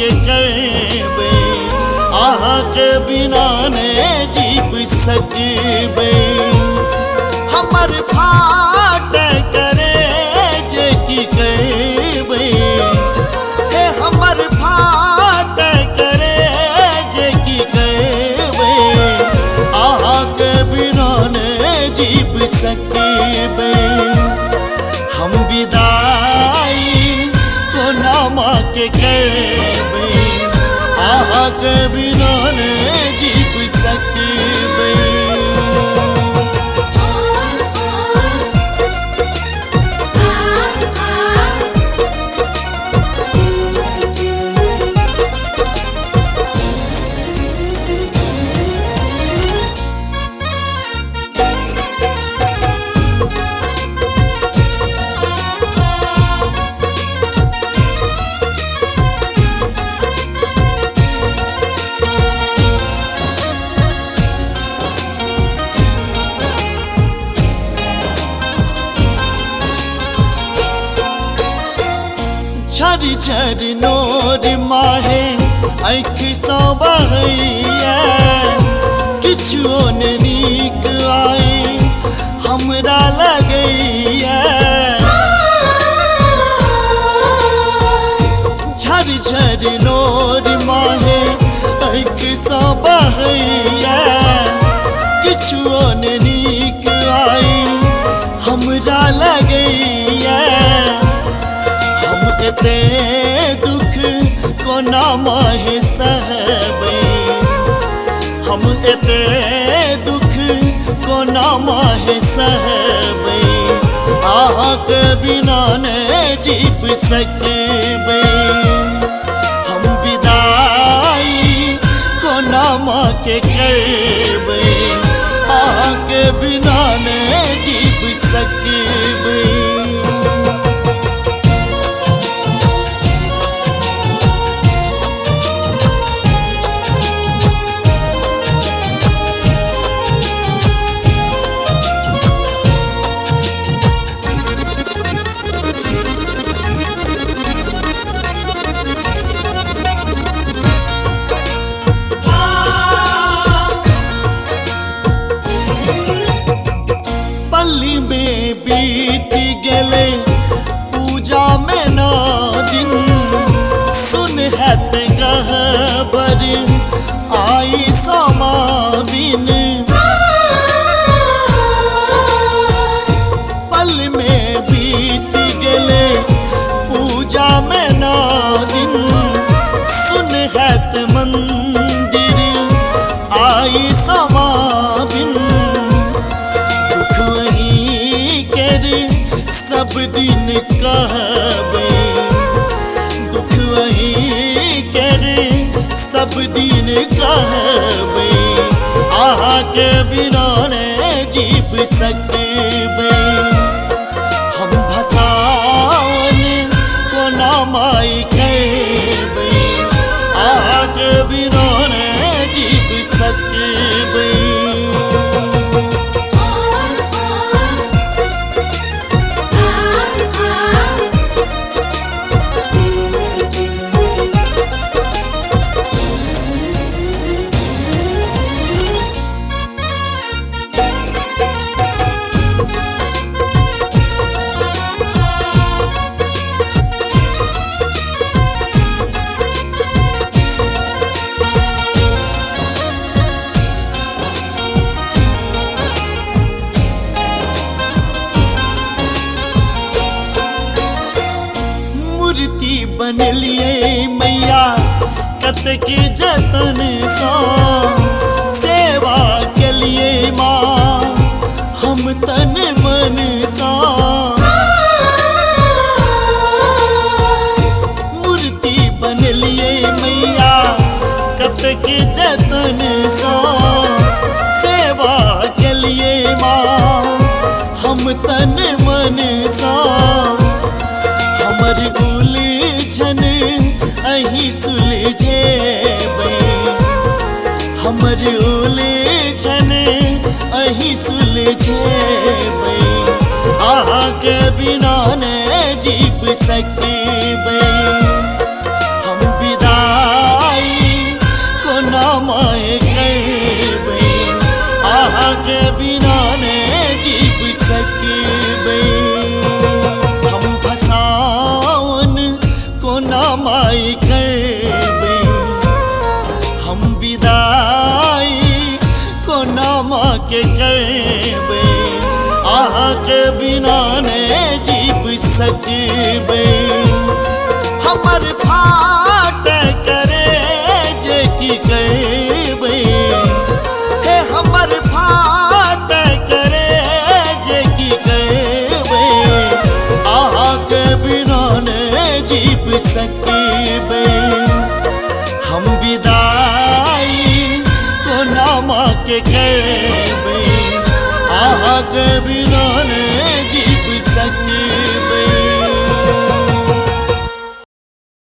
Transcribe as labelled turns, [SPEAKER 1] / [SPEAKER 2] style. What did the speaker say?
[SPEAKER 1] के करबै, अहाँके बिना ने जीव सकबै। हमर फाट करे जे की करबै, हे हमर फाट करे जे की करबै, अहाँके बिना ने जीव सकबै। हम विदाई कोना माँ के करबै, अहाँके बिना ने जीव सकबै। झर झर नोर माहे आँखि सँ बहैया, किछुओ ने नीक आइ हमरा लगैया। झर झर नोर माहे आँखि सँ बहैया, किछुओ ने नीक आइ हमरा लगैया। हम एते दुख कोना माहे सहबै, हम एते दुख कोना माहे सहबै, अहाँके बिना ने जीव सकबै। हम विदाई कोना माँ के करबै, अहाँके बिना ने जीव सकबै। पल्ली में बीत गेलै पूजा में 9 दिन, सुन हैत गहबर आई समा बिन। पल में बीत गेलै पूजा में 9 दिन, सुन हैत मंदिर आई समा बिन। सब दिन कहबै, दुख अहीं के सब दिन कहबै, अहाँके बिना ने जीव सकबै। हम भसावन कोना माई करबै, अहाँके बिना ने जीव सकबै। मूर्ति बनलिए मैया कतेक जतन सँ, सेवा केलिए माँ हम तन मन सँ। मूर्ति बनलिए मैया कतेक जतन सँ, सेवा केलिए माँ हम तन मन सँ। हमर उलझन अहीं सुलझेबै, हमर उलझन अहीं सुलझेबै, अहाँके बिना ने जीव सकबै। हम विदाई सकबै। हमर फाट करे जे की करबै, हे हमर फाट करे जे की करबै, अहाँके बिना ने जीव सकबै। हम विदाई कोना माँ के करबै, अहाँके बिना ने